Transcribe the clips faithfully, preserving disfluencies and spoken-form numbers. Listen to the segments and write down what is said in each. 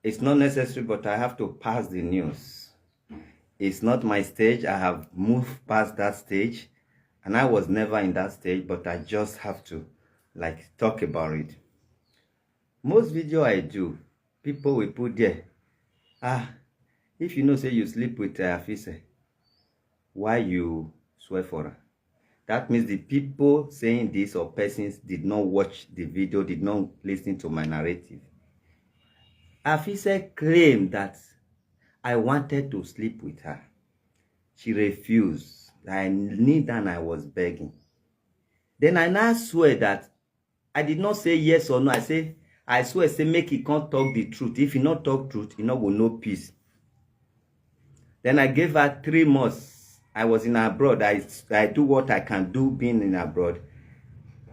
It's not necessary, but I have to pass the news. It's not my stage. I have moved past that stage, and I was never in that stage, but I just have to, like, talk about it. Most video I do, people will put there, "Ah, if you know say you sleep with, uh, Afise, why you swear for her?" That means the people saying this or persons did not watch the video, did not listen to my narrative. Afise claimed that I wanted to sleep with her. She refused. I kneeled and I was begging. Then I now swear that I did not say yes or no. I say, "I swear, say make he come talk the truth. If he not talk truth, he not go know peace." Then I gave her three months. I was in abroad. I, I do what I can do being in abroad.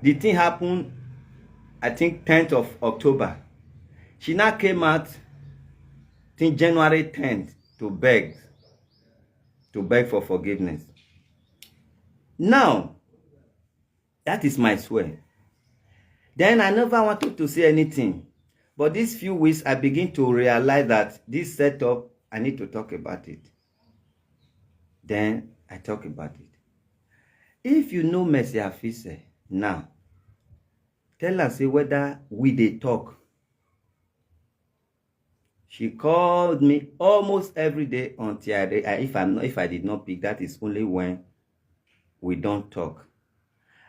The thing happened, I think, tenth of October. She now came out, think, January tenth to beg, to beg for forgiveness. Now, that is my swear. Then I never wanted to say anything. But these few weeks, I begin to realize that this setup, I need to talk about it. Then I talk about it. If you know Mercy Afise now, tell her say whether we dey talk. She called me almost every day until I, re- I if I'm not, if I did not pick, that is only when we don't talk.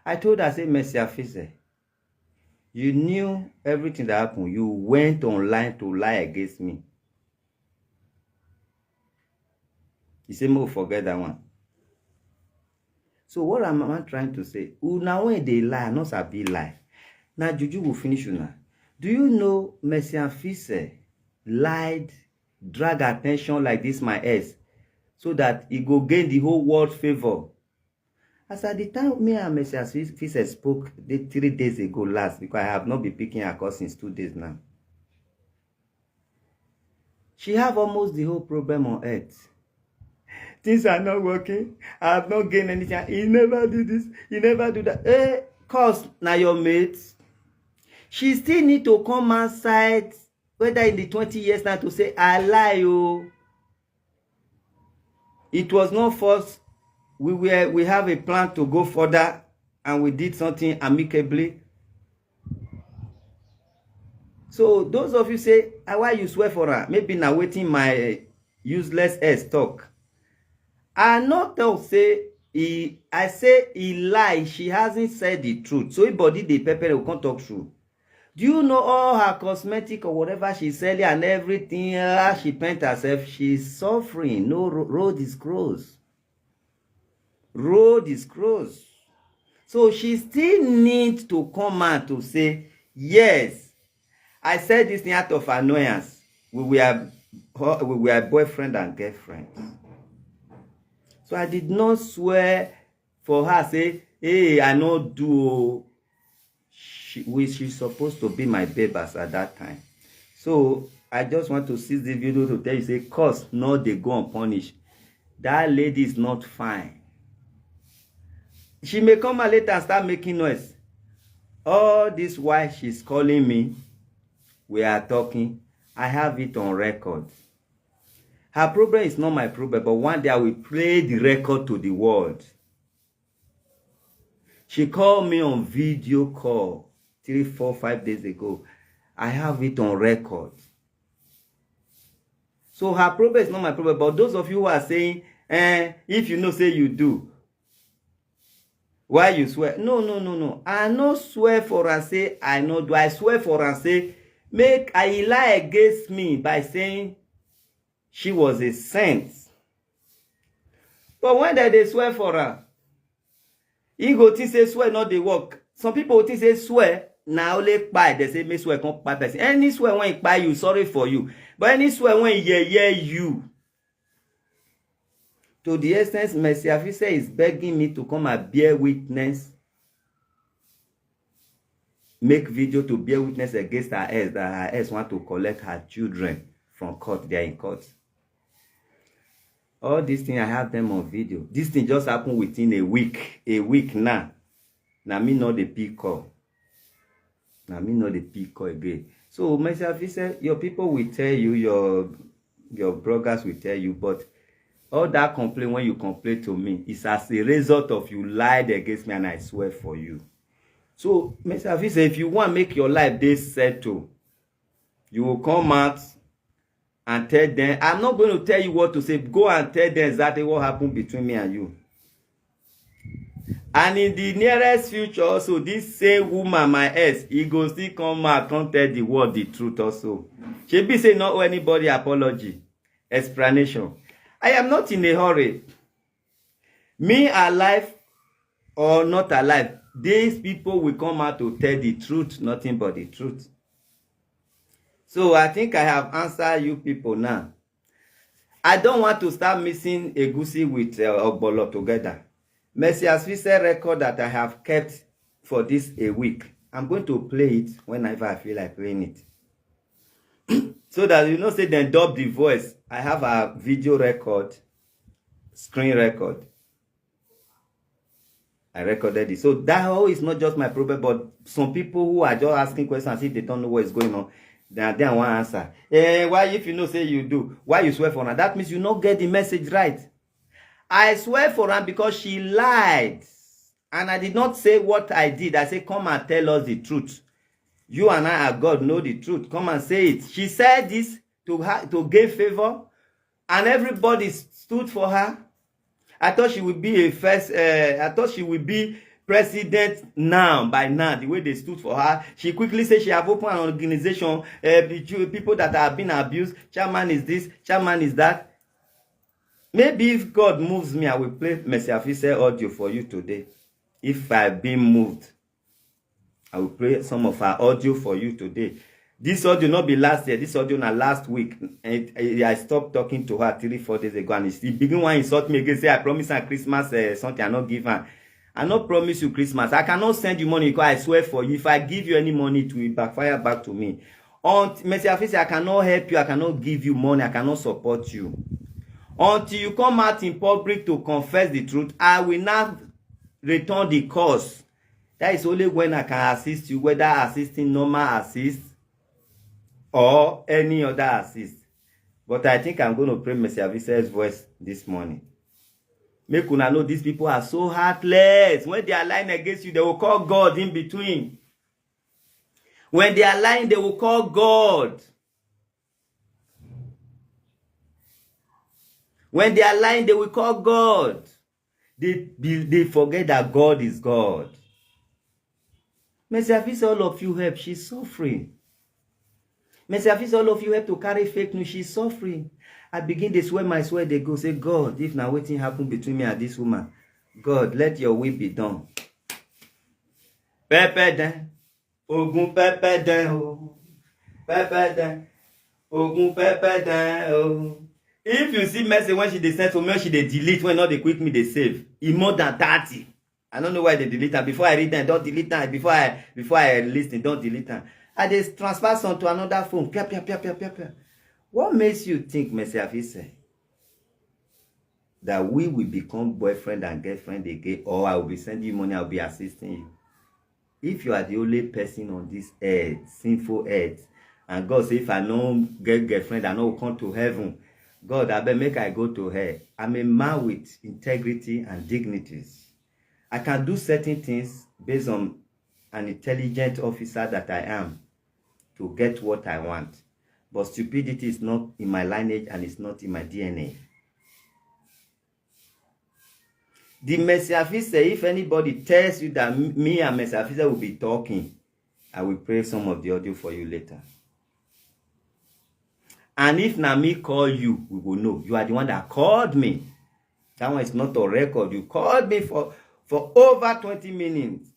I told her, say, "Mercy Afise, you knew everything that happened. You went online to lie against me." He said, "Mo forget that one." So what am I trying to say? Una when they lie, not sabi lie. Now juju will finish una. Do you know Mercy Afise lied, drag attention like this my ex, so that he go gain the whole world favor? As at the time me and Mercy Afise spoke the three days ago last, because I have not been picking her call since two days now. She have almost the whole problem on earth. Things are not working. I have not gained anything. He never do this. He never do that. Eh, cause now your mate. She still need to come outside, whether in the twenty years now, to say, "I lie, oh. It was not force. We were, we have a plan to go further, and we did something amicably." So those of you say, "Ah, why you swear for her?" Maybe now waiting my, uh, useless ass talk. I not talk say he, I say he lie. She hasn't said the truth. So if body dey pepper, will come talk true. Do you know all her cosmetic or whatever she's selling and everything, how she paint herself? She's suffering. No ro- road is closed. Road is closed. So she still need to come out to say, "Yes, I said this thing out of annoyance. We were, we were boyfriend and girlfriend." So I did not swear for her, say, "Hey, I no do o." She, we, she's supposed to be my babe as at that time. So I just want to seize the video to tell you, say, cause no dey go unpunished. That lady is not fine. She may come out later and start making noise. All this while she's calling me, we are talking. I have it on record. Her problem is not my problem, but one day I will play the record to the world. She called me on video call three, four, five days ago. I have it on record. So her problem is not my problem. But those of you who are saying, "Eh, if you know, say you do, why you swear?" No, no, no, no. I no swear for her say I no do. I swear for her say make I lie against me by saying she was a saint. But when they, they swear for her, he go think say swear not dey work. Some people think say swear na only kpai. They say make swear come kpai person. Any swear when kpai you, sorry for you. But any swear when yeah yeah you. To the extent Mercy Afise is begging me to come and bear witness, make video to bear witness against her ex, that her ex want to collect her children from court. They are in court. All these things, I have them on video. This thing just happened within a week. A week now. Now me not the pick call. Now me not the pick call again. So, Mister Fise, your people will tell you, your your bloggers will tell you, but all that complaint when you complain to me is as a result of you lied against me, and I swear for you. So, Mister Fise, if you want make your life dey settle, you will come out and tell them. I'm not going to tell you what to say. Go and tell them exactly what happened between me and you. And in the nearest future also, this same woman, my ex, he go still come out, come tell the world the truth also. Shebi say no owe anybody apology, explanation. I am not in a hurry. Me alive or not alive, these people will come out to tell the truth, nothing but the truth. So I think I have answered you people now. I don't want to start mixing egusi with uh, ogbolo together. Mercy Asfise record that I have kept for this a week. I'm going to play it whenever I feel like playing it. So that you know, say then dub the voice. I have a video record, screen record. I recorded it. So that all is not just my problem, but some people who are just asking questions as if they don't know what is going on. Then then one answer. Eh, why if you know say you do, why you swear for now? That means you not get the message right. I swear for her because she lied. And I did not say what I did. I say, come and tell us the truth. You and I are God, know the truth. Come and say it. She said this to her to gain favor, and everybody stood for her. I thought she would be a first. Uh, I thought she would be president now by now. The way they stood for her, she quickly said she have opened an organization. Uh, the Jew- people that have been abused. Chairman is this. Chairman is that. Maybe if God moves me, I will play Mercy Afise audio for you today. If I've been moved, I will play some of her audio for you today. This audio not be last year. This audio na last week. And I I stopped talking to her three, four days ago, and she begin one insult me again. Say I promise her Christmas uh, something I not give her. I not promise you Christmas. I cannot send you money because I swear for you. If I give you any money, it will backfire back to me. On Mercy Afise, I cannot help you. I cannot give you money. I cannot support you. Until you come out in public to confess the truth, I will not return the cause. That is only when I can assist you, whether assisting normal assist or any other assist. But I think I'm going to pray Mercy Avise's voice this morning. Make una know these people are so heartless. When they are lying against you, they will call God in between. When they are lying, they will call God. When they are lying, they will call God. They, they, they forget that God is God. Mercy Afisa, all of you help. She's suffering. Mercy Afisa, all of you help to carry fake news. She's suffering. I begin to swear my swear. They go say, God, if now waiting happen between me and this woman, God, let your will be done. Pepper then. Ogun pepper then. Oh. Pepper then. Ogun pepper then. Oh. If you see message when she dey send to me, she dey delete when not dey quick me dey save. E more than thirty. I don't know why they delete am. Before I read them, don't delete am. Before I before I listen, don't delete am. I dey transfer some to another phone. Pia, pia, pia, pia, pia, pia. What makes you think, Mercy Afisa, that we will become boyfriend and girlfriend again, or I will be sending you money, I will be assisting you? If you are the only person on this earth, sinful earth, and God say, if I no get girlfriend, I no come to heaven. God, I bet make I go to hell. I'm a man with integrity and dignities. I can do certain things based on an intelligent officer that I am to get what I want. But stupidity is not in my lineage and it's not in my D N A. The Mercy Afisa, if anybody tells you that m- me and Mercy Afisa will be talking, I will play some of the audio for you later. And if na me call you, we will know. You are the one that called me. That one is not on record. You called me for for over twenty minutes,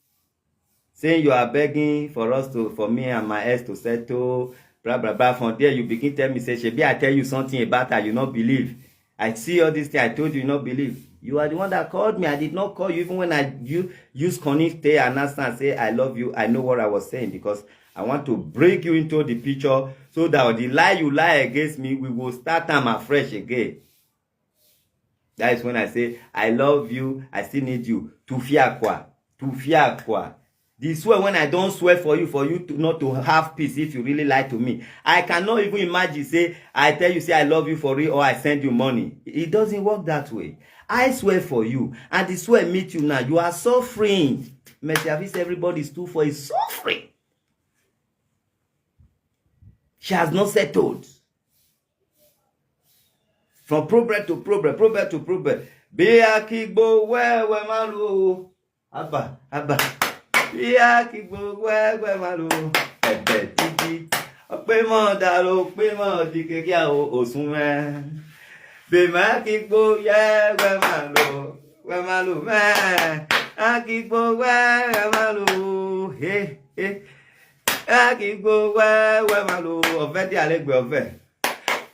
saying you are begging for us to, for me and my ex to settle, blah blah blah. From there, you begin tell me, say, Shebi, I tell you something about her, you not believe. I see all this thing I told you, you not believe. You are the one that called me. I did not call you, even when I you use connect and understand, say, I love you. I know what I was saying because I want to bring you into the picture so that the lie you lie against me, we will start time afresh again. That is when I say, I love you, I still need you. Tufiakwa. Tufiakwa. The swear when I don't swear for you, for you to, not to have peace if you really lie to me. I cannot even imagine say I tell you say I love you for real or I send you money. It doesn't work that way. I swear for you, and the swear meet you now. You are suffering. Mercy Afis, everybody's too for is suffering. She has not settled. From problem to problem, problem to problem. Bí akígbo wẹ́wẹ́ máa lo. Abba, abba. Bí akígbo wẹ́wẹ́ máa lo. Ẹ̀bẹ̀ títí. Ọpẹ́ mọ̀ dá ló pé mọ̀ di kékeré àwọn òsùn mẹ́. Bèmí akígbo yẹ́wẹ́ máa lo. Wẹ́ máa lo mẹ́. Akígbo wẹ́wẹ́ máa lo. He, he. Akígbo wẹ́wẹ́ máa lo. Ọ̀fẹ́ dí àlẹ́gbẹ̀ẹ́ ọ̀fẹ́.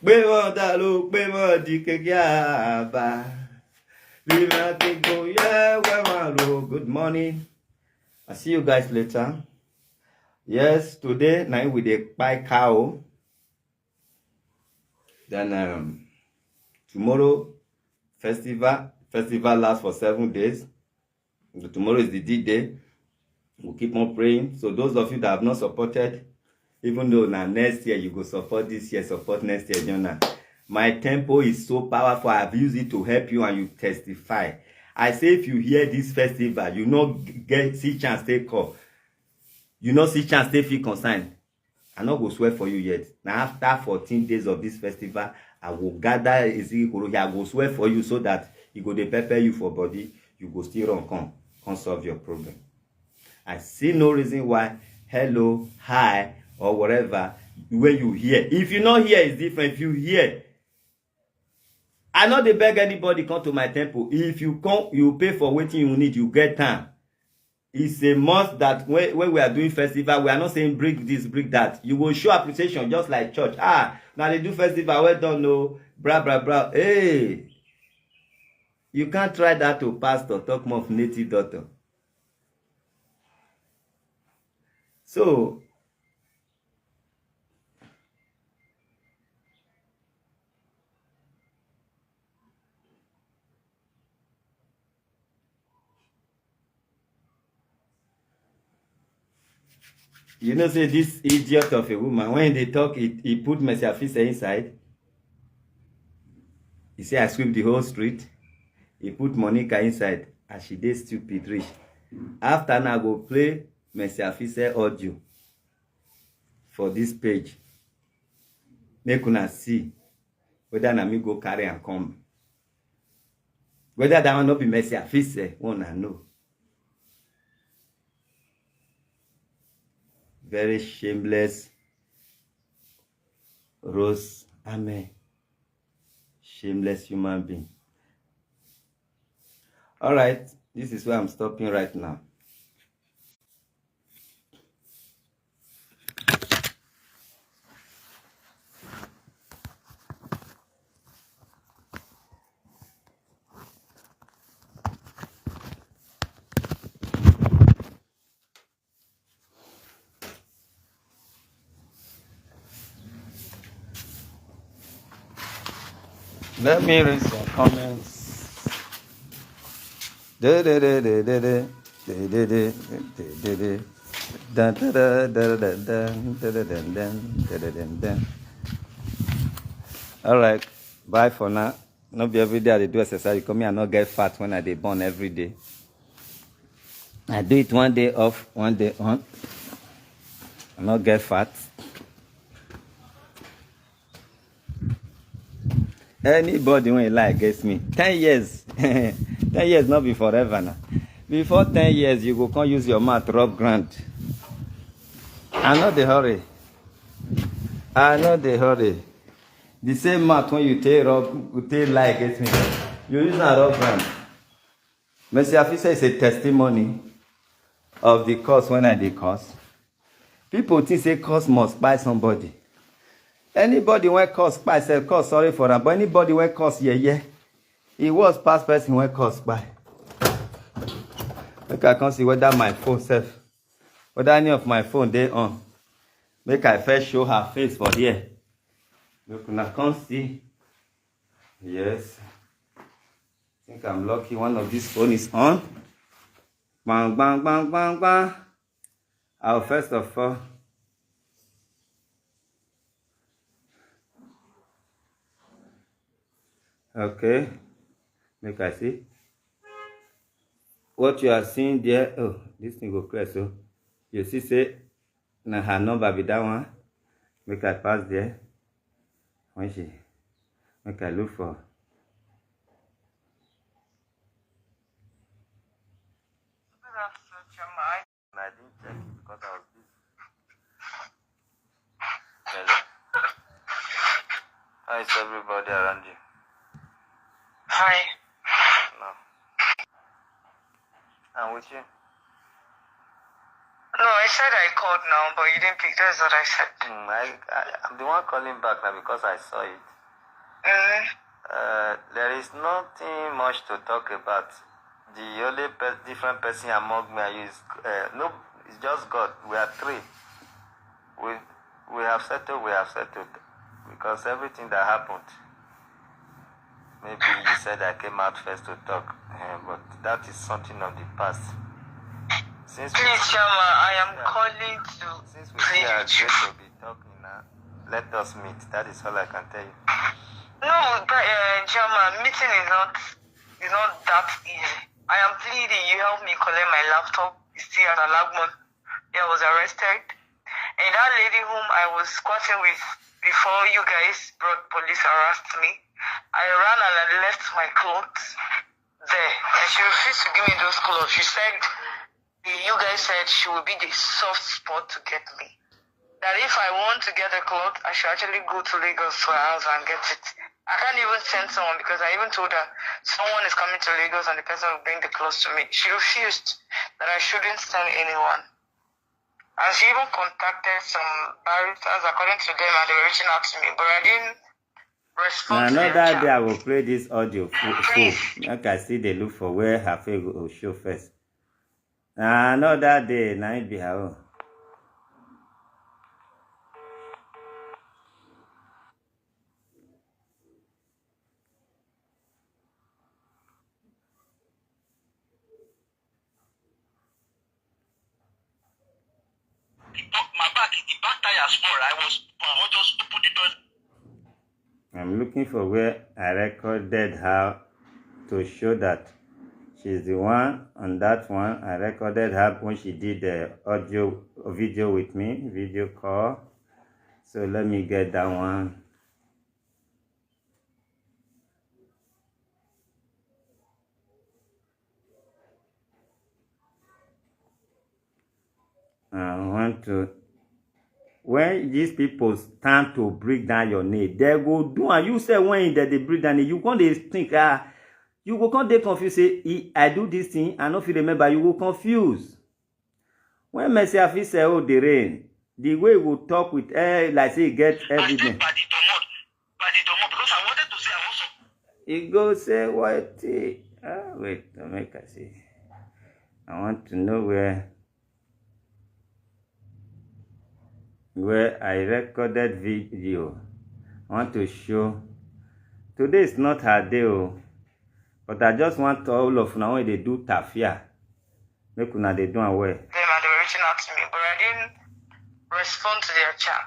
Pé wọ́n dá ló pé wọ́n di kékeré àbá. Bí máa ti gbó yẹ wẹ́ máa lo. Good morning. I see you guys later. Yes, today na we dey kpai cow. Then um, tomorrow festival festival last for seven days. Tomorrow is the D day. We'll keep on praying. So those of you that have not supported, even though now next year you go support this year, support next year, Jonah. My tempo is so powerful. I've used it to help you and you testify. I say if you hear this festival, you no get see chance take call. You no see chance take feel concern. I no go swear for you yet. Now after fourteen days of this festival, I will gather Ezekiel here. I go swear for you so that he go dey pepper you for body. You go still run come, come solve your problem. I see no reason why hello, hi, or whatever when you hear. If you not hear, it's different. If you hear, I no dey beg anybody come to my temple. If you come, you pay for wetin you need, you get time. It's a must that when, when we are doing festival, we are not saying bring this, bring that. You will show appreciation just like church. Ah, now they do festival, well done, no, bra bra bra. Hey, you can't try that to pastor, talk more of native doctor. So You know, say this idiot of a woman, when they talk, he, he put Mercy Afise inside. He say, I sweep the whole street. He put Monica inside. As she dey stupid rich. After now, go play Mercy Afise audio for this page. Make una see whether na me go carry and come. Whether that one not be Mercy Afise, one I know. Very shameless Rose. Amen. Shameless human being. All right, this is where I'm stopping right now. Let me read some comments. All right, bye for now. Not be every day I do exercise. You come here, I not get fat when I dey born every day. I do it one day off, one day on. I not get fat. Anybody when you like against me, ten years, ten years not be forever now. Before ten years, you go come use your mouth rub ground. I know the hurry. I know the hurry. The same mouth when you take rub, you take lie against me, you use and rub ground. Mercy Afisa is a testimony of the curse when I dey curse. People think say curse must buy somebody. Anybody when curse buy, say curse sorry for am. But anybody when curse, yeah, yeah, it was past person when curse buy. Make I come see whether my phone safe, whether any of my phone dey on. Make I first show her face for here. Make una come see. Yes. I think I'm lucky. One of these phone is on. Bang, bang, bang, bang, bang. I'll first of all, okay, make I see. What you are seeing there, oh, this thing go clear. So you see, say, na her number be that one. Make I pass there. When she, make I look for. I didn't check it because I was busy. Hello. How is everybody around you? Hi. No. I'm with you. No, I said I called now, but you didn't pick. That's what I said. Mm, I, I, I'm the one calling back now because I saw it. Mm-hmm. Uh, there is nothing much to talk about. The only pe- different person among me and you is uh, no, it's just God. We are three. We we have settled. We have settled because everything that happened. Maybe you said I came out first to talk, eh, but that is something of the past. Since we Please, Shama, I am Yeah. calling to Since we plead are with you. going to be talking now, let us meet. That is all I can tell you. No, but uh, Jama, meeting is not is not that easy. I am pleading. You help me collect my laptop. You see, at Alagbon, I was arrested, and that lady whom I was squatting with before you guys brought police harassed me. I ran and I left my clothes there, and she refused to give me those clothes. She said, you guys said she would be the soft spot to get me. That if I want to get a cloth, I should actually go to Lagos to her house and get it. I can't even send someone because I even told her someone is coming to Lagos and the person will bring the clothes to me. She refused that I shouldn't send anyone. And she even contacted some barristers, according to them, and they were reaching out to me, but I didn't respond Na to their another chat. day I go play this audio full. Please. Make I still dey look for where her face go show first. Na another day, na it be her own. The back, my back, the back tire spoil. I was, I was just open the door. I'm looking for where I recorded her to show that she's the one on that one. I recorded her when she did the audio video with me, video call. So let me get that one. I want to. When these people stand to bring down your name, they go do and you say when they, they bring down, you come they think, ah, you go come they confused. Say, "I do this thing, I no fit remember." You go confuse. When Messiah fit say, "Oh, the rain," the way he go talk with eh, like say he get evidence. He go say, "What? Ah, wait, no, make I see. I want to know where." Where I recorded video. I want to show. Today is not her day, oh, but I just want all of una when they do tafia. Make una they do am well. Them and they were reaching out to me, but I didn't respond to their chat.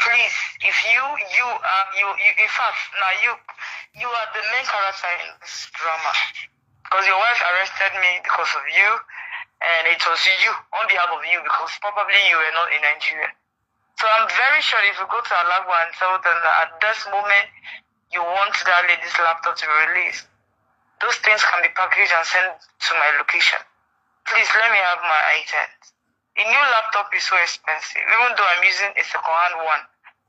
Please, if you, you are, you, you, in fact, now you, you are the main character in this drama. Because your wife arrested me because of you, and it was you, on behalf of you, because probably you were not in Nigeria. So I'm very sure if you go to Alagwa and tell them that at this moment you want that lady's laptop to be released, those things can be packaged and sent to my location. Please let me have my items. A new laptop is so expensive, even though I'm using a second-hand one.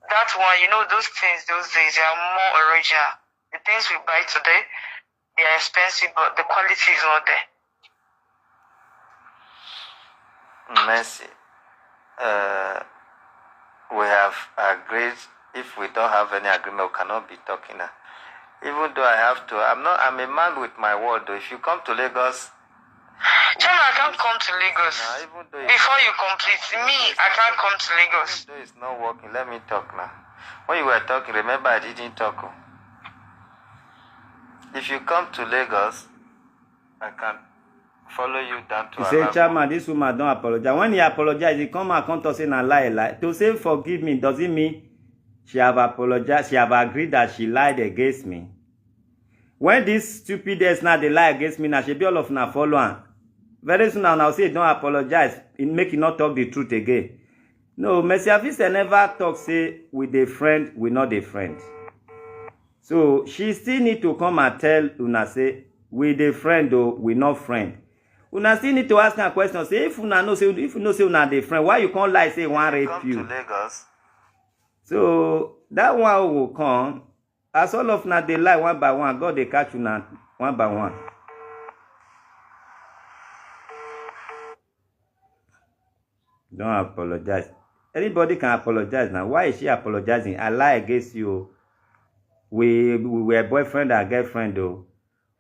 That one, you know, those things those days, they are more original. The things we buy today, they are expensive, but the quality is not there. Mercy. Uh, we have agreed. If we don't have any agreement, we cannot be talking now. Even though I have to, I'm not. I'm a man with my word, though. If you come to Lagos, John, I can't come to Lagos. Nah, even though it's Before not you complete, even me, though it's I not can't working, come to Lagos. Even though it's not working, let me talk now. When you were talking, remember I didn't talk. Oh. If you come to Lagos, I can Follow you down to He say, Alamo. Chairman, this woman don apologize. When he apologize, he come and come talk say na lie, lie. To say forgive me, does it mean she have apologized? She have agreed that she lied against me. When this stupid ass now dey lie against me now, she be all of una follow am. Very soon now, now say he don apologize. He make he not talk the truth again. No, Mercy Afise never talk say we dey friend, we not dey friend. So she still need to come and tell una say we dey friend o, we not friend. Una still need to ask her question. Say if una know say if you know say una dey friend, why you come lie say one rape Come to you? Lagos. So that one will come. As all of una dey lie one by one, God dey catch una one by one. Don't apologize. Anybody can apologize now. Why is she apologizing? I lie against you. We we were boyfriend and girlfriend though.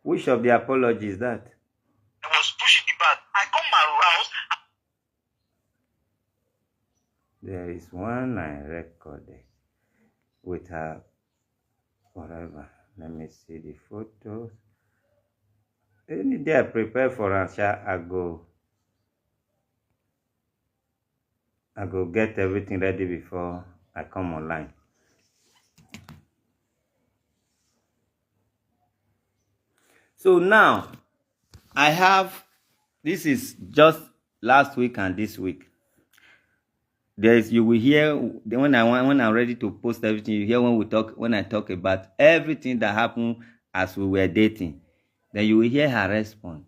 Which of the apology is that? I was pushing the bag. I come around. There is one I recorded with her forever. Let me see the photos. Any day I prepare for am, sha, I go I go get everything ready before I come online. So now I have this is just last week and this week. There is you will hear when I want when I'm ready to post everything. You hear when we talk when I talk about everything that happened as we were dating. Then you will hear her response.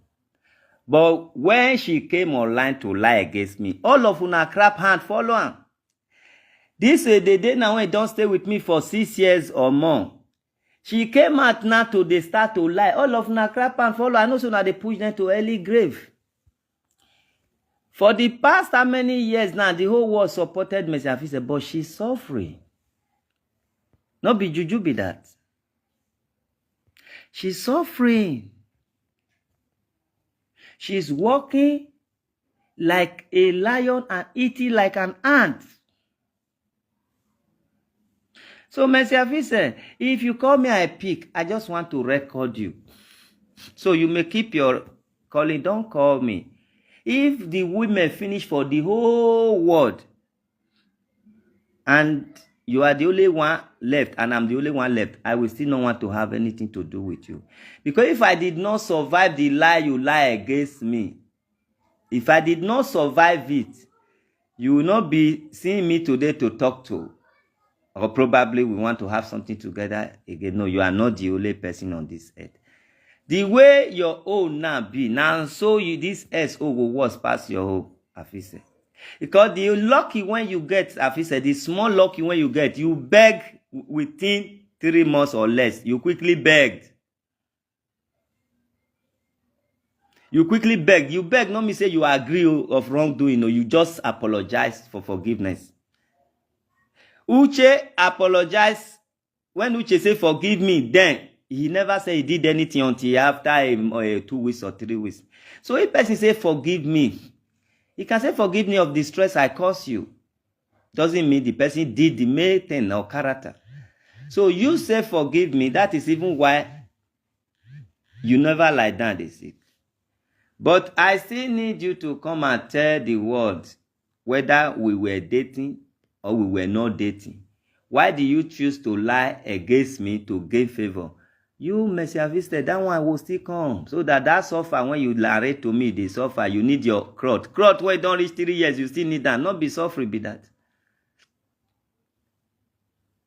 But when she came online to lie against me, all of una crap hand follow am. This a the day now when don stay with me for six years or more. She came out now to dey start to lie. All of una crap hand follow. I know so now they push them to early grave. For the past how many years now, the whole world supported Mercy Afise, but she's suffering. Not be juju be that. She's suffering. She's walking like a lion and eating like an ant. So, Mercy Afise, if you call me, I pick. I just want to record you. So you may keep your calling. Don't call me. If the women finish for the whole world, and you are the only one left, and I'm the only one left, I will still not want to have anything to do with you. Because if I did not survive the lie you lie against me, if I did not survive it, you will not be seeing me today to talk to. Or probably we want to have something together again. No, you are not the only person on this earth. The way your own now be, now so you this S O go worse pass your own, Afise. Because the lucky when you get, Afise, the small lucky when you get, you beg within three months or less. You quickly begged. You quickly beg. You beg, not me say you agree o, of wrongdoing, or you just apologize for forgiveness. Uche apologize when Uche say forgive me. Then he never say he did anything until after a, a two weeks or three weeks. So if person say forgive me, he can say forgive me of the stress I caused you. Doesn't mean the person did the main thing or character. So you say forgive me. That is even why you never lie down dey sick. But I still need you to come and tell the world whether we were dating or we were not dating. Why do you choose to lie against me to gain favor? You, Mercy Afise, that one will still come. So that that suffer when you lie to me, they suffer. You need your crot. Crot where don't reach three years, you still need that. Not be suffering be that.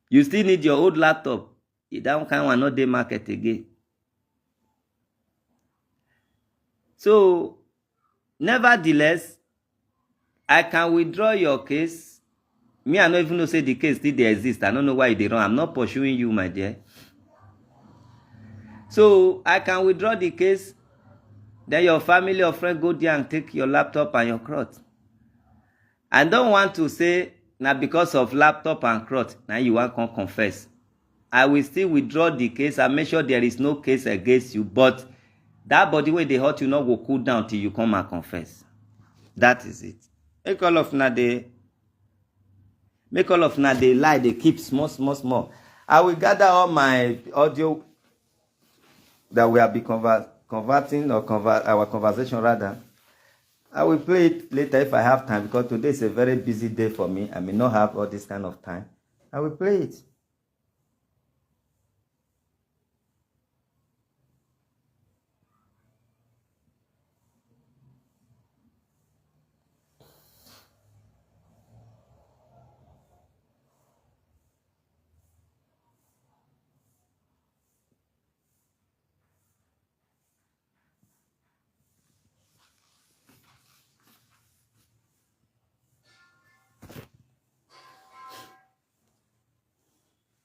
You still need your old laptop. That kind one not dey market again. So, nevertheless, I can withdraw your case. Me, I don't even know say the case still dey exist. I don't know why you dey run. I'm not pursuing you, my dear. So I can withdraw the case. Then your family or friend go there and take your laptop and your crot. I don't want to say now because of laptop and crot now you want come confess. I will still withdraw the case and make sure there is no case against you. But that body wey dey hurt you no go cool down till you come and confess. That is it. Make all of una dey make all of una dey lie dey keep small small small. I will gather all my audio that we have been conver converting or convert our conversation rather. I will play it later if I have time, because today is a very busy day for me. I may not have all this kind of time. I will play it.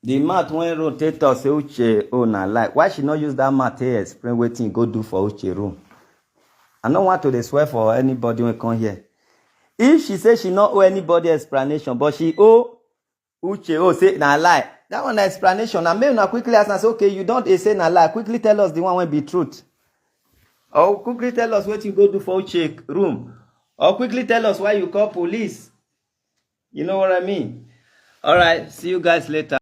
The mouth when rotate us say Uche oh na lie. Why she not use that mouth to explain wetin go do for Uche room? I no want to dey swear for anybody when come here. If she say she not owe anybody explanation, but she owe Uche oh say na lie. That one na explanation. And make una quickly ask and say, okay, you don't say na lie. Quickly tell us the one when be truth. Or quickly tell us what you go do for Uche room. Or quickly tell us why you call police. You know what I mean? All right. See you guys later.